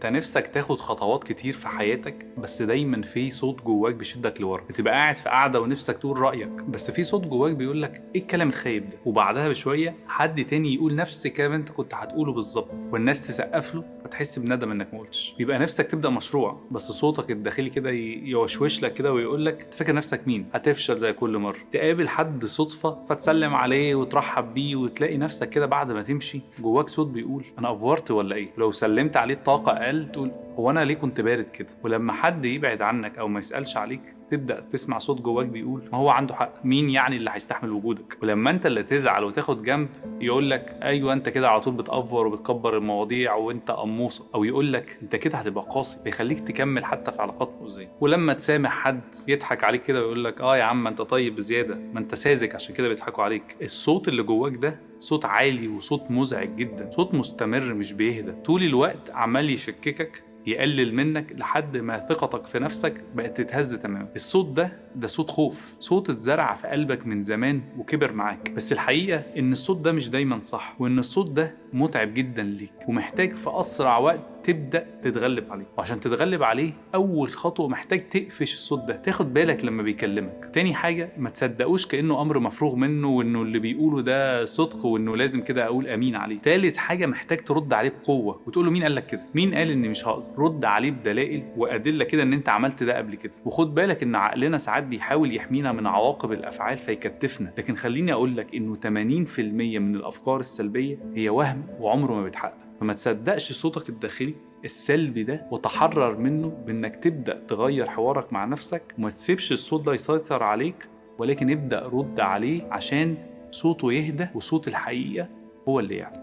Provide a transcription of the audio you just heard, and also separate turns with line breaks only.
انت نفسك تاخد خطوات كتير في حياتك، بس دايما في صوت جواك بيشدك لورا. بتبقى قاعد في قعدة ونفسك تقول رايك، بس في صوت جواك بيقول لك ايه الكلام الخايب ده، وبعدها بشوية حد تاني يقول نفس الكلام انت كنت هتقوله بالظبط والناس تسقف له، فتحس بندم انك ما قلتش. بيبقى نفسك تبدا مشروع، بس صوتك الداخلي كده يوشوش لك كده ويقول لك انت فاكر نفسك مين، هتفشل زي كل مرة. تقابل حد صدفة فتسلم عليه وترحب بيه، وتلاقي نفسك كده بعد ما تمشي جواك صوت بيقول انا افورت ولا ايه. لو سلمت عليه الطاقة اقل تقول هو انا ليه كنت بارد كده. ولما حد يبعد عنك او ما يسالش عليك تبدا تسمع صوت جواك بيقول ما هو عنده حق، مين يعني اللي هيستحمل وجودك. ولما انت اللي تزعل وتاخد جنب يقول لك ايوه انت كده على طول بتأفور وبتكبر المواضيع وانت قموصه، او يقول لك انت كده هتبقى قاسي، بيخليك تكمل حتى في علاقات مؤذية. ولما تسامح حد يضحك عليك كده ويقول لك اه يا عم انت طيب بزيادة، ما انت ساذج عشان كده بيضحكوا عليك. الصوت اللي جواك ده صوت عالي وصوت مزعج جدا، صوت مستمر مش بيهدى، طول الوقت عمال يشككك يقلل منك لحد ما ثقتك في نفسك بقت تتهز تماما. الصوت ده صوت خوف، صوت اتزرع في قلبك من زمان وكبر معاك، بس الحقيقة إن الصوت ده مش دايما صح، وإن الصوت ده متعب جدا ليك ومحتاج في أسرع وقت تبدأ تتغلب عليه. وعشان تتغلب عليه أول خطوة محتاج تقفش الصوت ده، تاخد بالك لما بيكلمك. تاني حاجة ما تصدقوش كأنه أمر مفروغ منه وإنه اللي بيقوله ده صدق وإنه لازم كده أقول أمين عليه. تالت حاجة محتاج ترد عليه بقوة وتقول له مين قال لك كده، مين قال إني مش هقدر. رد عليه بدلائل وأدلة كده إن أنت عملت ده قبل كده. وخد بالك إن عقلنا ساعات بيحاول يحمينا من عواقب الأفعال فيكتفنا، لكن خليني أقول لك إنه 80% من الأفكار السلبية هي وهم وعمره ما بيتحقق. فما تصدقش صوتك الداخلي السلبي ده، وتحرر منه بإنك تبدأ تغير حوارك مع نفسك، وما تسيبش الصوت ده يسيطر عليك، ولكن ابدأ رد عليه عشان صوته يهدى وصوت الحقيقة هو اللي يعلى.